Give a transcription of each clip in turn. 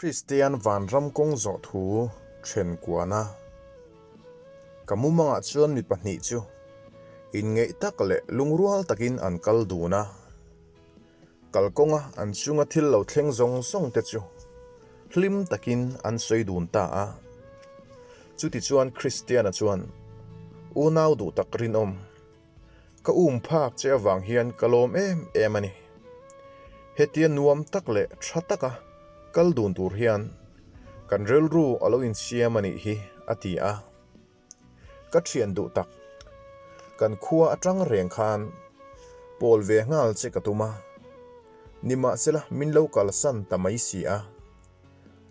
Kristian vanram kawng zawh thu then kuana ka mumangah chuan mi pahnih chu inngeih tak leh lungrual takin an kal dun a. Kalkawnga an chunga thil lo thleng zawng zawng te chu hlim takin an sawi dun ta a. Chutichuan Kristiana chuan unau duh tak rinawm Ka um phak che avang hian ka lawm em em a ni. Hetia nuam tak leh tha taka kal dun tur hian kan rilru a lo insiam a nih hi a ti a. Ka thian duh tak, kan khua atang reng khan pawl ve nghal che ka tum a, nimahsela min lo kalsan ta mai si a.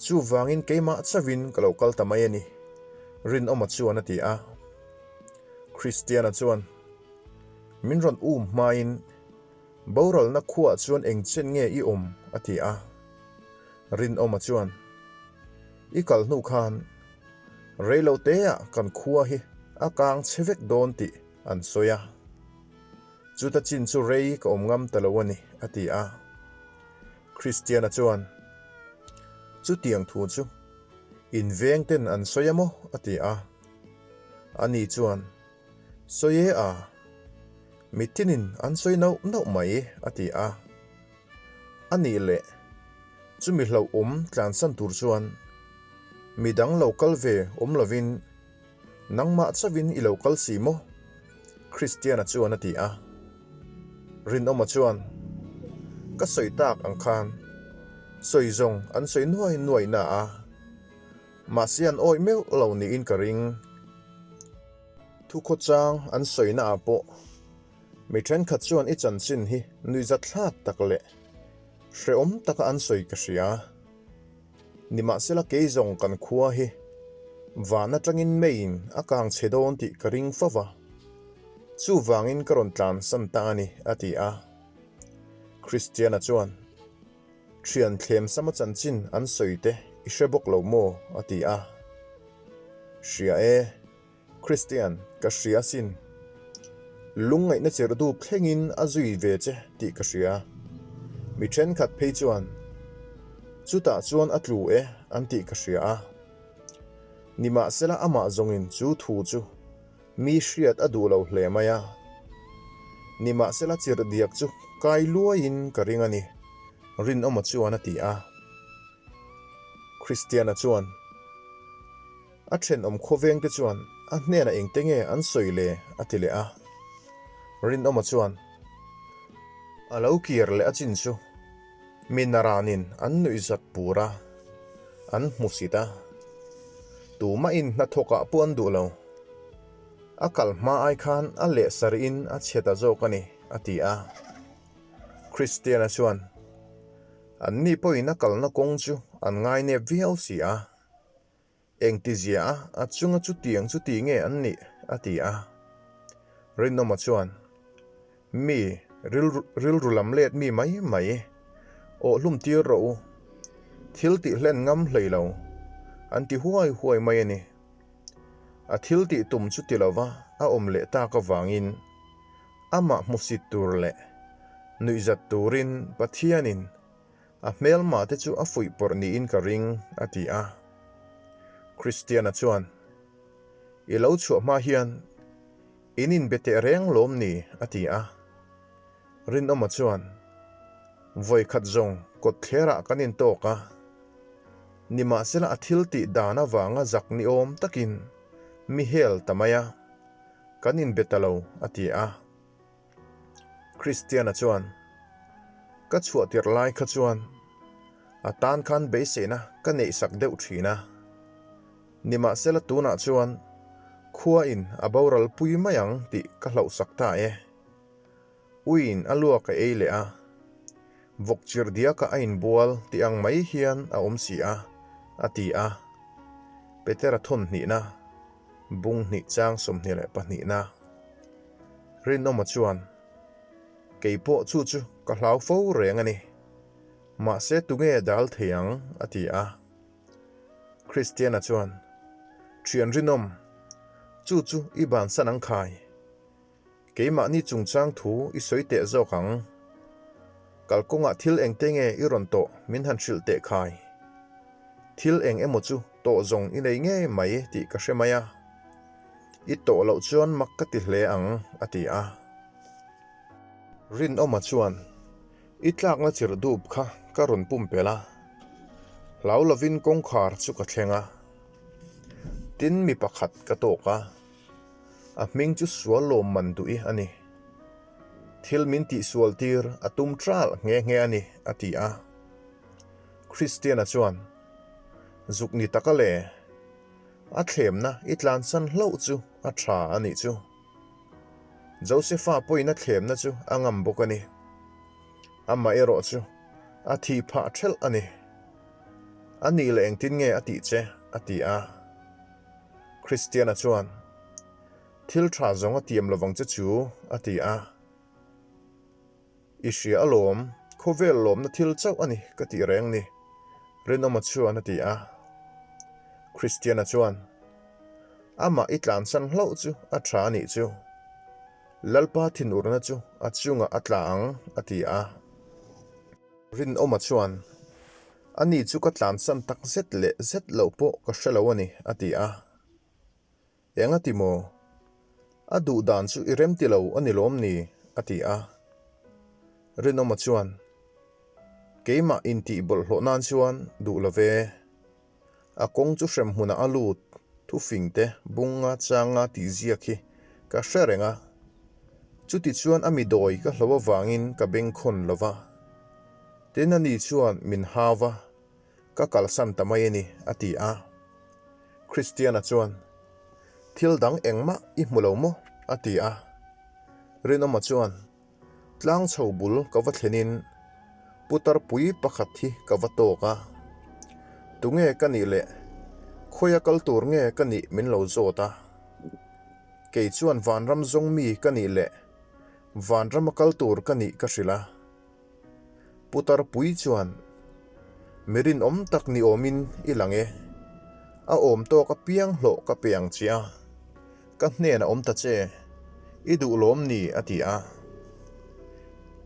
Chuvangin keimah chauhin ka lo kal ta mai a ni, Rinawma chuan a ti a. Kristiana chuan, Min rawn um hmain boralna khuaah chuan eng chen nge i awm? a ti a. Rinawma chuan, I kal hnu khan reiloteah kan khua hi a kang che vek dawn tih an sawi a. Chuta chin chu rei ka awm ngam ta lo a ni, a ti a. Kristiana chuan, Chutiang thu chu in veng ten an sawi a maw? a ti a. Ani chuan, Sawi e a, mitinin an sawi nauh nauh mai, a ti a. A nih leh, chumi hlauhawm tlansan tur chuan midang lo kal ve awm lovin Nangmah chauhin i lo kal si maw? Kristiana chuan a ti a. Rinawma chuan, Ka sawi tak ang khan sawi zawng an sawi nuai nuai na a, mahse an awih meuh lo niin ka ring. Thukhawchang an sawi naah pawh mi thenkhat chuan i chanchin hi nuihzatthlak tak leh hrehawm taka an sawi ka hria. Nimahsela kei zawng kan khua hi van atangin meiin a kang chhe dawn tih ka ring fo va, chuvangin ka rawn tlansan ta a ni, a ti a. Kristiana chuan, Thian thlem sama chanchin an sawi te i hre bawk lo maw? a ti a. Hria e. Christian, ka hria asin. Lungngaihna chirh dup thlengin a zui ve che tih ka hria. Mi thenkhat phei chuan, Chutah chuan a tlu e an tih ka hria a. Nimahsela amah zawngin chu thu chu mi hriat a duh lo hle mai a. Nimahsela chirh diak chu kai luaiin ka ring a ni, Rinawma chuan a ti a. Christiana chuan. A thenawm khawveng te chuan a hnenah engte nge an sawi le a ti leh a. Rinawma chuan a lo kir leh a chin chu mi naranin an nuihzat pur a, an hmusit a. Tumahin hnathawkah pawh an duh lo. A kal hma ai khan a leh sarih in a chhe ta zawk a ni a ti a. Christiana chuan anni pawhin a kalna kawng chu an ngainep viau si a. Engtizia a a chunga chutiang chu ti nge an nih? a ti a. Rinawma chuan, Mi, rilru lam let mi mai mai, awh hlum tir rawh u. Thil tih hlen ngam hlei lo, an ti huai huai mai a ni. A thil tih tum chu ti lova a awm leh tak avangin amah hmusit tur leh nuihzat turin Pathianin A hmelma te chu a fuih pawrh niin ka ring, a ti a. Christiana chuan, I lo chhuah hma hian in inbe teh reng lawm ni? a ti a. Rinawma chuan, Vawi khat zawng kawt thlerah kan intawk a, nimahsela a thil tih dan avanga zak ni awm takin mi hel ta mai a, kan inbe ta lo, a ti a. Christiana chuan, Ka chhuah tirh lai kha chuan a tan khan beiseina ka neihsak deuh thin a. Nimahsela tunah chuan khuain a boral pui mai ang tih ka hlauhsak ta e. Uiin a luak a ei leh a, vawk chirh diakah a inbual tih ang mai hian a awm si a, a ti a. Petera thawn hnihna, bung hnih chang 22na. Rinawma chuan, Kei pawh chu chu ka hlau fo reng a ni. Mahse tunge dal thei ang? a ti a. Kristiana chuan, Thian Rinawm, chu chu i bansan ang khai. Keimahni chungchang thu i sawi teh zawk ang. Kalkawngah thil engte nge i rawn tawh min han hrilh teh khai. Thil eng emaw chu tawh zawng i nei ngei mai tih ka hre mai a, i tawh loh chuan mak ka ti hle ang, a ti a. Rinawma chuan, I tlakna chirh dup kha ka rawn pumpelh a, hlau lovin kawngkhar chu ka thleng a. Tin mi pakhat ka tawk a, a hming chu sual lawm man duh i a ni. Thil min tihsual tir a tum ṭalh nghe nghe a ni, a ti a. Kristiana chuan, Zuk ni taka le, a thlemna i tlansan hlauh chu a ṭha a nih chu. Josefa pawhin a thlemna chu a ngam bawk a ni. Amah erawh chu a thih phah ṭhelh a ni. A nih leh engtin nge a tih che? a ti a. Kristiana chuan, Thil ṭha zawng a tiam lovang che chu, a ti a. I hria alawm, khawvel lawmna thil chauh a ni ka tih reng ni, Rinawma chuan a ti a. Kristiana chuan, Amah i tlansan hlauh chu a ṭha a nih chu. Lalpa thinurna chu a chungah a tla ang, a ti a. Rinawma chuan, Ani chu ka tlansan tak zet leh zet loh pawh ka hre lo a ni, a ti a. Eng a ti maw? A duh dan chu i rem ti lo a ni lawm ni? a ti a. Rinawma chuan, Keimah intih bawlhhlawh nan chuan duh lo ve. A kawng chu hrem hmunah a lut, thufing te, bunga, changa tih ziak hi ka hre reng a. Chuti chuan a mi dawi ka hlo avangin ka bengkhawn lo va. Tin ani chuan min hau va. Ka kalsan ta mai a ni, a ti a. Kristiana chuan, Thil dang engmah i hmu lo maw? a ti a. Rinawma chuan, Tlang chho bul ka va thlenin putar pui pakhat hi ka va tawk a. Tunge ka nih leh khawia kal tur nge ka nih min lo zawt a. Kei chuan vanram zawng mi ka nih leh vanrama kal tur ka nih ka hrilh a. Putar pui chuan, Mi rinawm tak ni awmin i lang e. A awm tawk apiang hlawh ka pe ang che a, ka hnenah awm ta che, i duh lawm ni a ti a.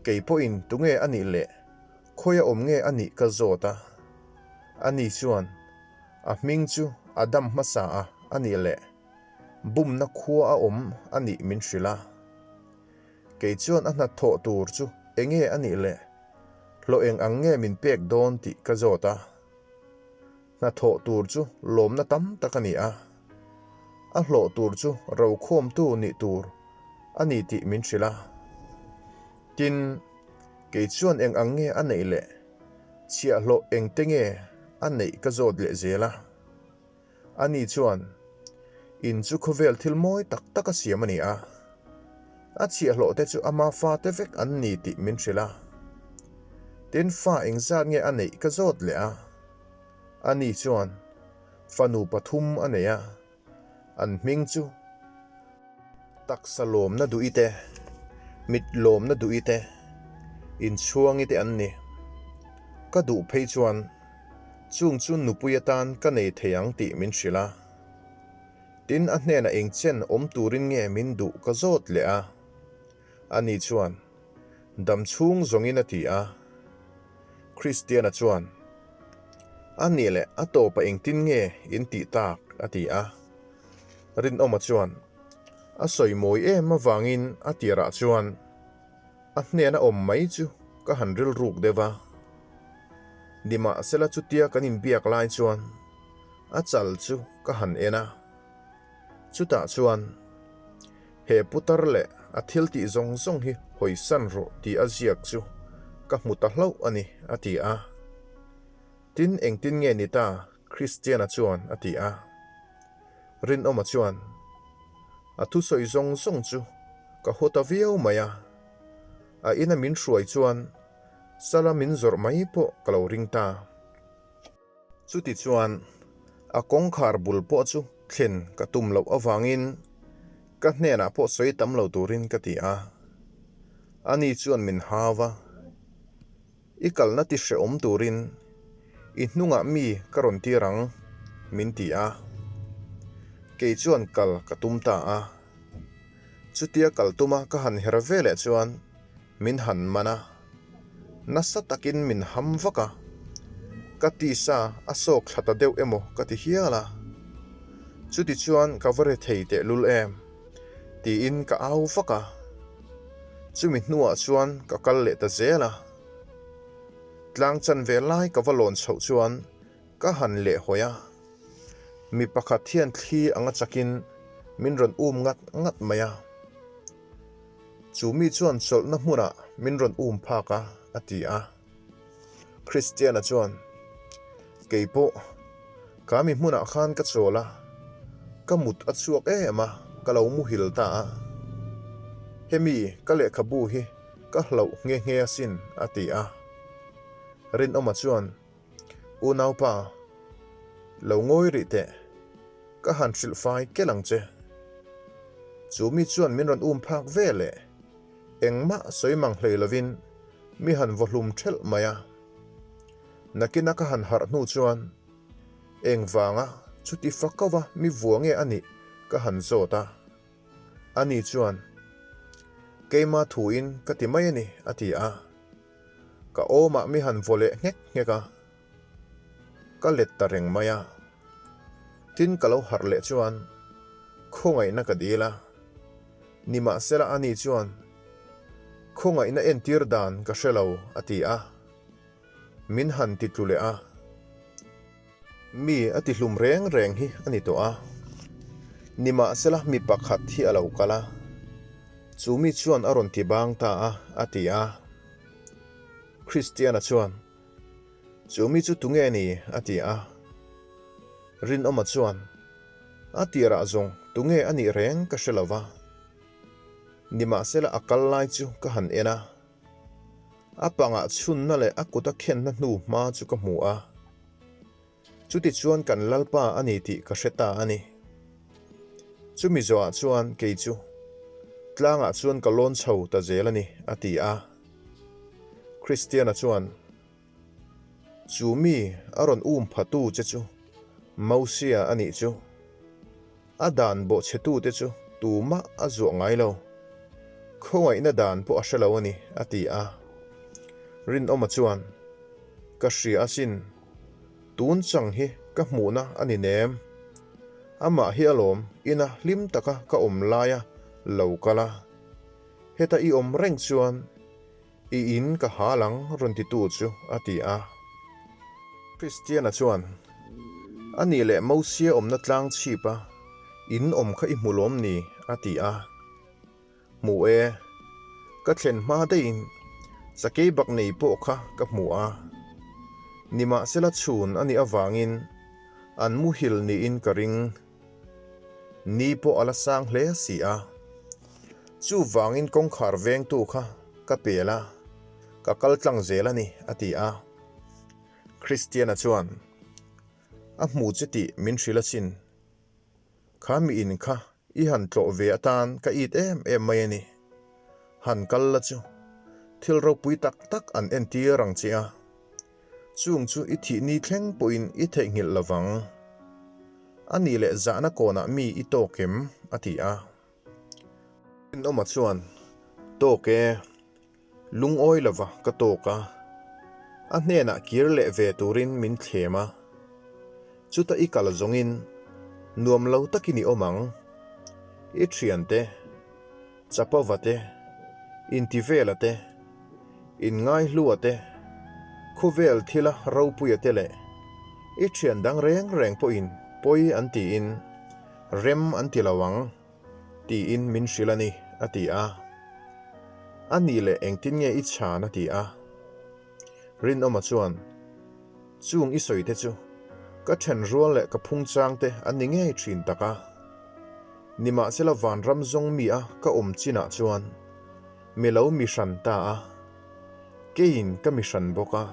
Kei pawhin tunge a nih leh khawi a awm nge a nih ka zawt a. Ani chuan, A hming chu a dam hmasa a a nih leh bumna khua a awm a nih min hrilh a. Kei chuan a hnathawh tur chu enge a nih le? Hlawh eng ang nge min pek dawn tih ka zawt a. Hnathawh tur chu lawmna tam tak a ni a. A hlawh tur chu rokhawmtu nih tur a ni tih min hrilh a. Tin, kei chuan eng ang nge a neih le? Chhiahhlawh engte nge a neih ka zawt leh zel a. Ani chuan, In chu khawvel thil mawi tak tak a siam a ni a. A chhiahhlawhte chu ama fate vek an ni tih min hrilh a. Tin, fa engzat nge a neih ka zawt leh a. Ani chuan, Fanu pathum a nei a, an hming chu taksa lawmna duh i te, mit lawmna duh i te, inchhuang i te an ni. Ka duh phei chuan chung chu nupui atan ka nei thei ang tih min hrilh a. Tin, a hnenah engchen awm turin nge min duh ka zawt leh a. Ani chuan, Dam chhung zawngin a ti a. Kristiana chuan, A nih leh a tawpah engtin nge in tih tak? a ti a. Rinawma chuan, A sawi mawi em avangin a tirah chuan a hnena awm mai chu ka han rilruk deuh a. Nimahsela chutia kan inbiak lai chuan a chal chu ka han en a. Chutah chuan, He putar leh a thil tih zawng zawng hi hawisan rawh tih a ziak chu ka hmu ta hlauh a ni, a ti a. Tin, engtin nge ni ta? Kristiana chuan a ti a. Rinawma chuan, A thusawi zawng zawng chu ka haw ta viau mai a. A ina min hruai chuan sala min zawrh mai pawh ka lo ring ta. Chuti chuan a kawngkhar bul pawh chu thlen ka tum loh avangin ka hnenah pawh sawi tam lo turin ka ti a. Ani chuan min hau a, I kalna ti hrehawm turin i hnungah mi ka rawn tir ang, min ti a. Kei chuan kal ka tum ta a. Chutia kal tuma ka han her veleh chuan min han man a, nasa takin min ham vak a. Ka tisa a sawk thla ta deuh emaw ka ti hial a. Chutichuan ka va re thei tehlul em? tiin ka au vak a. Chumi hnuah chuan ka kal leh ta zel a. Tlang chanve lai ka va lawn chhoh chuan ka han lehhawi a. Mi pakhat hian thli anga chakin min rawn um ngat ngat mai a. Chu mi chuan chawlhna hmunah min rawn um phak a, a ti a. Kristiana chuan, Kei pawh ka mi hmunah khan ka chawl a, ka mut a chhuak em a, ka lo muhil ta a. Hemi ka lehkhabu hi ka hlauh nghe nghe asin, a ti a. Rinawma chuan, Unaupa, lo ngawi rih teh, ka han hrilh fai kel ang che. Chu mi chuan min rawn um phak ve leh engmah sawi mang hlei lovin mi han vaw hlum thelh mai a. Nakina ka han harh hnu chuan engvanga chuti fakauva mi vua nge a nih ka han zawt a. Ani chuan, Keima thuin ka ti mai a ni, a ti a. Ka awmah mi han vaw leh nghek nghek a, ka let ta reng mai a. Tin ka lo harh leh chuan khawngaihna ka dil a, nimahsela ani chuan khawngaihna entir dan ka hre lo a ti a, min han ti tlu leh a. Mi a ti hlum reng reng hi a ni tawh a, nimahsela mi pakhat hi a lo kal a, chu mi chuan a rawn ti bang ta a, a ti a. Kristiana chuan, Chu mi chu tunge ni? a ti a. Rinawma chuan, A tirah zawng tunge a nih reng ka hre lo va, nimahsela a kal lai chu ka han en a, A pangah chhunna leh a kuta khenna hnu hma chu ka hmu a. Chutichuan kan Lalpa a ni tih ka hre ta a ni. Chumi zawhah chuan kei chu tlangah chuan ka lawn chho ta zel a ni, a ti a. Kristiana chuan, Chu mi a rawn um phatu che chu Mosia a nih chu. A dan bawhchhetute chu tumah a zuah ngai lo. Khawngaihna dan pawh a hre lo a ni, a ti a. Rinawma chuan, Ka hria asin, tun chang hi ka hmuhna a ni nem. Amah hi alawm ina hlim taka ka awm laia lo kal a. Heta i awm reng chuan I in ka hal ang rawn titu chu a ti a. Kristiana chuan, A nih leh Mosia awmna tlang chhip a, in awm kha i hmu lawm ni? a ti a. Hmu e, ka thlen hma daihin sakei bak nei pawh kha ka hmu a. Nimahsela chhun a nih avangin an muhil niin ka ring. Ni pawh a la sang hle si a. Chuvangin kawngkhar vengtu kha ka pel a, ka kal tlang zel a ni, a ti a. Kristiana chuan, A hmu che tih min hrilh asin. Kha mi in kha i han tlawh ve atan ka it em em mai a ni. Han kal la chu thil ropui tak tak an entir ang che a. Chung chu i thih ni thleng pawhin i theihnghilh lo vang. A nih leh zahna kawnah mi i tawk em? a ti a. Rinawma chuan, Tawk e, lungawi lova ka tawk a, a hnenah kir leh ve turin min thlem a. Chuta i kal zawngin nuam lo takin i awm ang. I thiante. Chapova te, Intivela te, Inngaihlua te, Khawvel thila ropuia te leh i thian dang reng reng pawhin pawi an tiin rem an ti lo ang tiin min hrilh a ni, a ti a. A nih leh engtin nge i chhan a ti a. Rinawma chuan, Chung i sawi te chu ka then rual leh ka phung chang te an ni ngei thin tak a. Nimahsela vanram zawng mi a ka awm chinah chuan mi lo mi hran ta a, keiin ka mi hran bawk a.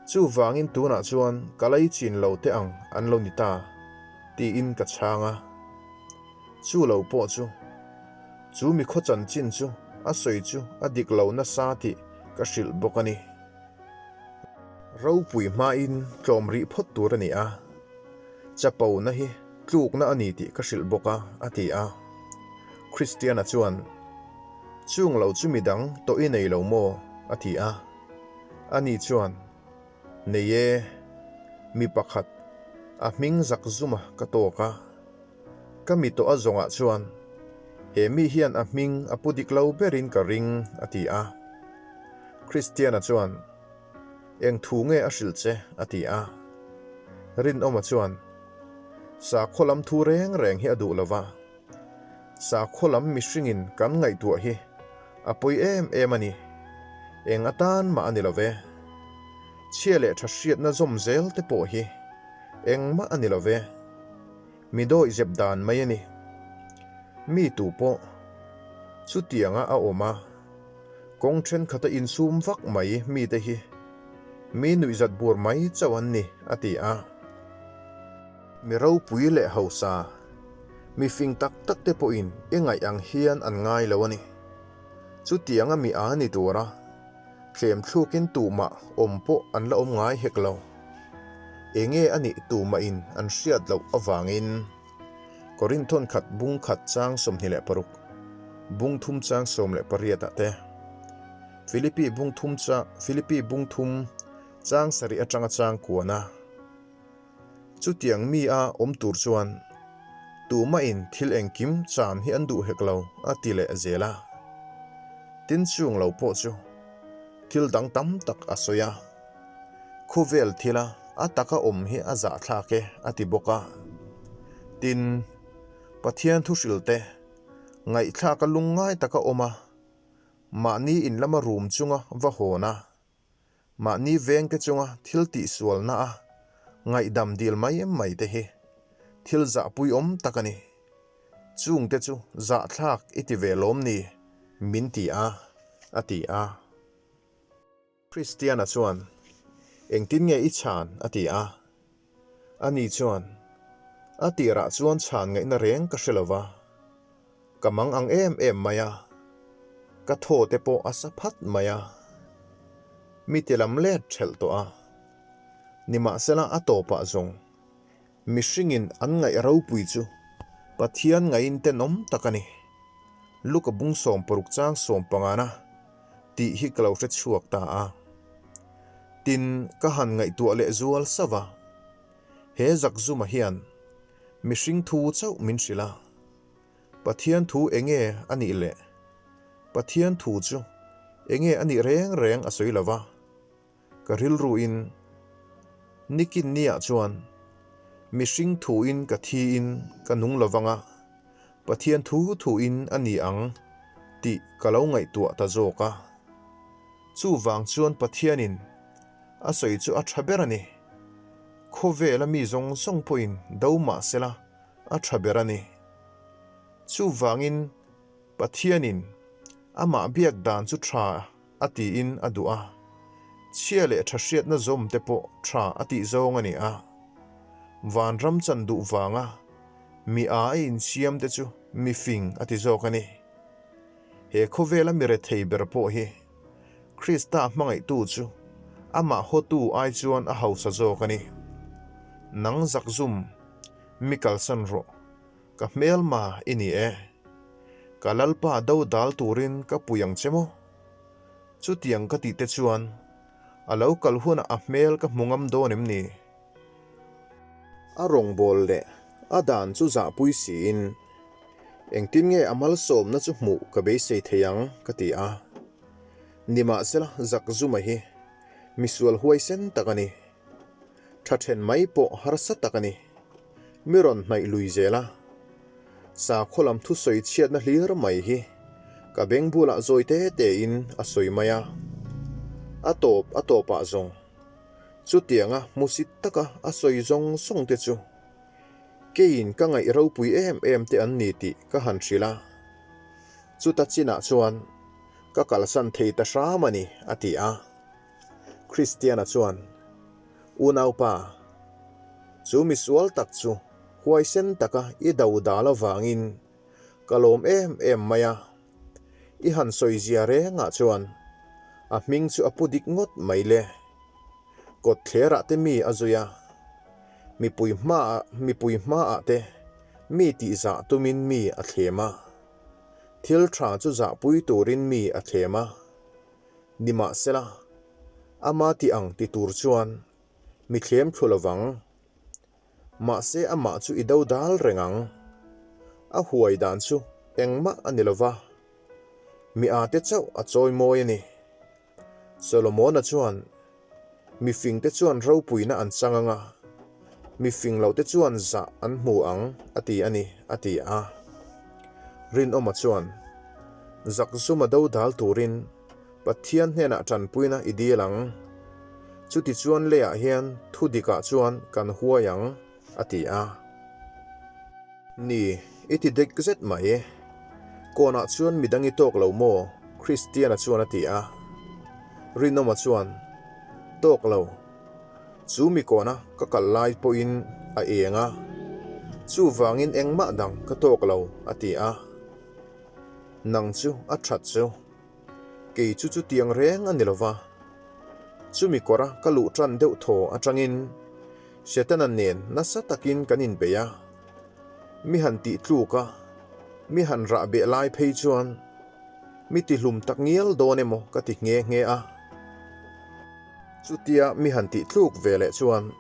Chuvangin tunah chuan ka lei chin lo te ang an lo ni ta, tiin ka chhang a. Chu lo pawh chu chu mi khaw chanchin chu a sawi chu a dik lo nasa tih ka hrilh bawk a ni. Ropui hmain tlawm rih phawt tur a ni a, chapona hi tlukna a ni tih ka hrilh bawk a, a ti a. Kristiana chuan, Chung lo chu midang tawh i nei lo maw? a ti a. Ani chuan. Nei e, mi pakhat, a hming zak zuma ka tawk a. Ka mi tawh a zawngah chuan he mi hian a hming a pu dik lo berin ka ring, a ti a. Kristiana chuan, Eng thu nge a hrilh che? a ti a. Rinawma chuan, Sakhaw lam thu reng reng hi a duh lo va. Sakhaw lam mihringin kan ngaihtuah hi a pawi em em a ni. Eng atan mah a ni lo ve. Chhia leh tha hriatna zawm zel te pawh hi engmah a ni lo ve. Mi dawih zep dan mai a ni. Mi tu pawh chutianga a awm a, kawng thenkhat a insum vak mai mite hi mi nuihzat bur mai chauh an ni, a ti a. Mi ropui leh hausa, mi fing tak tak te pawhin i ngaih ang hian an ngai lo a ni. Chutianga mi a ni tura thlem thlukin tumah awm pawh an la awm ngai hek lo. Enge a nih tumahin an hriat loh avangin Korinthon khat bung khat chang 26, bung thum chang 18 ah te, Philippi bung thum chang Philippi bung thum chang sarih atanga chang kuana Chutiang mi a awm tur chuan tumahin thil engkim chan hi an duh hek lo a ti leh zel a. Tin chung lo pawh chu thil dang tam tak a sawi a, khawvel thila a taka awm hi a zahthlak e a ti bawk a. Tin, Pathian thuhrilte ngaihthlaka lungngai taka awm a, mahni in lama rum chunga va hawn a, Mahni vengte chunga thil tihsualna a ngaihdam dil mai mai te hi thil zahpuiawm tak a ni. Chungte chu zahthlak i ti ve lawm ni? Min ti a, a ti a. Kristiana chuan, Engtin nge i chhan? a ti a. Ani chuan, A tirah chuan chhan ngaihna reng ka hre lo va. Ka mang ang em em mai a, ka thaw te pawh a sa phat mai a, mi ti lam let thelh tawh a. Nimahsela a tawpah zawng mihringin an ngaih ropui chu Pathian ngaihin tenawm tak a ni. Luka bung 60 chang sawmpangana tih hi ka lo hre chhuak ta a. Tin, ka han ngaihtuah leh zual sauh a, he Zakzuma hian mihring thu chauh min hrilh a. Pathian thu enge a nih le? Pathian thu chu enge a nih reng reng a sawi lo va, ka rilruin nikin niah chuan mihring thuin ka thiin ka nung lo vang a, Pathian thu thuin a ni ang tih ka lo ngaihtuah ta zawk a. Chuvang chuan Pathianin a sawi chu a tha ber a ni. Khawvela mi zawng zawng pawhin do mah sela, a tha ber a ni. Chuvangin Pathianin amah biak dan chu tha a tiin a duh a, chhia leh tha hriatna zawm te pawh tha a tih zawng a ni a. Vanram chan duh vanga mi a a insiam te chu mi fing a ti zawk a ni. He khawvela mi rethei ber pawh hi Krista hmangaihtu chu amah hawtu ai chuan a hausa zawk a ni. Nang zakzum Mi kalsan rawh, ka hmelma i ni e. Ka Lalpa do dal turin ka pui ang che maw? Chutiang ka tih te chuan a lo kal hunah a hmel ka hmu ngam dawn em ni? A rawngbâwl leh a dan chu zahpui siin, Engtin nge a malsawmna chu hmuh ka beisei thei ang? ka ti a. Nimahsela Zakzuma hi misual huaisen tak a ni. Tha then mai pawh harsa tak a ni. Mi rawn hnaih lui zel a. Sakhaw lam thusawi chhiatna hlir mai hi ka beng bulah zawi te tein a sawi mai a. A tawp a tawpah zawng chutianga hmusit taka a sawi zawng zawng te chu keiin ka ngaih ropui em em te an ni tih ka han hrilh a. Chuta chinah chuan ka kalsan thei ta hram a ni, a ti a. Kristiana chuan, Unaupa, chu misual tak chu huaisen taka i do dal avangin ka lawm em em mai a, i han sawi zia rengah chuan a hming chu a pu dik ngawt mai le. Kawtthlerah te mi a zui a, mipui hmaah mipui hmaah te mi tihzah tumin mi a thlem a, thil tha chu zahpui turin mi a thlem a. Nimahsela, ama tih ang ti tur chuan Mi thlem thlu lovang. Mahse amah chu i do dal reng ang. A huai dan chu engmah a ni lova. Mi ate chauh a chawi mawi a ni. Solomona chuan, Mi fingte chuan ropuina an chang ang a, mi fing lohte chuan zah an hmu ang, a ti a ni, a ti a. Rinawma chuan, Zakzuma dodal turin Pathian hnenah tanpuina i dil ang. Chutichuan leiah hian thu dikah chuan kan huai ang, a ti a. Ni, i ti dek zet mai. Kawnah chuan midang i tawk lo maw? Kristiana chuan a ti a. Rinawma chuan, Tawk lo. Chu mi kawna ka kal lai pawhin a eng a. Chuvangin engmah dang ka tawk lo, a ti a. Nang chu a that chu. Kei chu chutiang reng a ni lo va. Chumi kawra ka luh tan deuh thaw atangin Setana nen nasa takin kan inbei a. Mi han tih tluk a, mi han rah beh lai phei chuan mi tihlum tak ngial dawn emaw ka ti nghe nghe a. Chutia mi han tih tluk ve leh chuan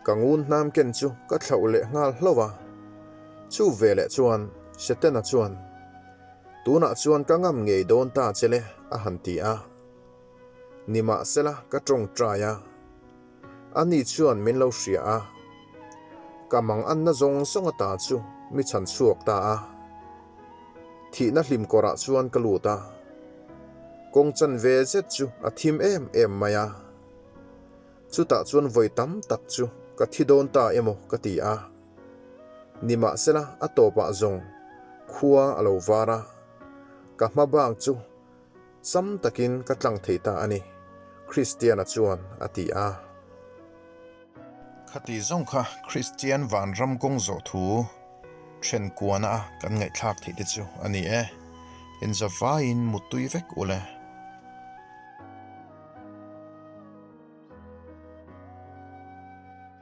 ka ngun hnam ken chu ka thlauh leh nghal hlauh a. Chu ve leh chuan Setana chuan Tunah chuan ka ngam ngei dawn ta che le, a han ti a. Nimahsela ka tawngtai a. Ani chuan min lo hria a. Ka mang anna zawng zawng ata chu mi chhan chhuak ta a. Thihna hlim kawrah chuan ka lut a. Kawng chan ve zet chu a thim em em mai a. Chutah chuan vawi tam tak chu ka thi dawn ta emaw ka ti a. Nimahsela a tawpah zawng khua a lo var a, ka hma bak chu sam takin ka tlang thei ta a ni, Kristiana chuan a ti a. Khati zawng kha Kristian vanram kawng zawh thu then kuana a kan ngaihthlak theih te chu a ni e. Inzavaiin muttui vek ule.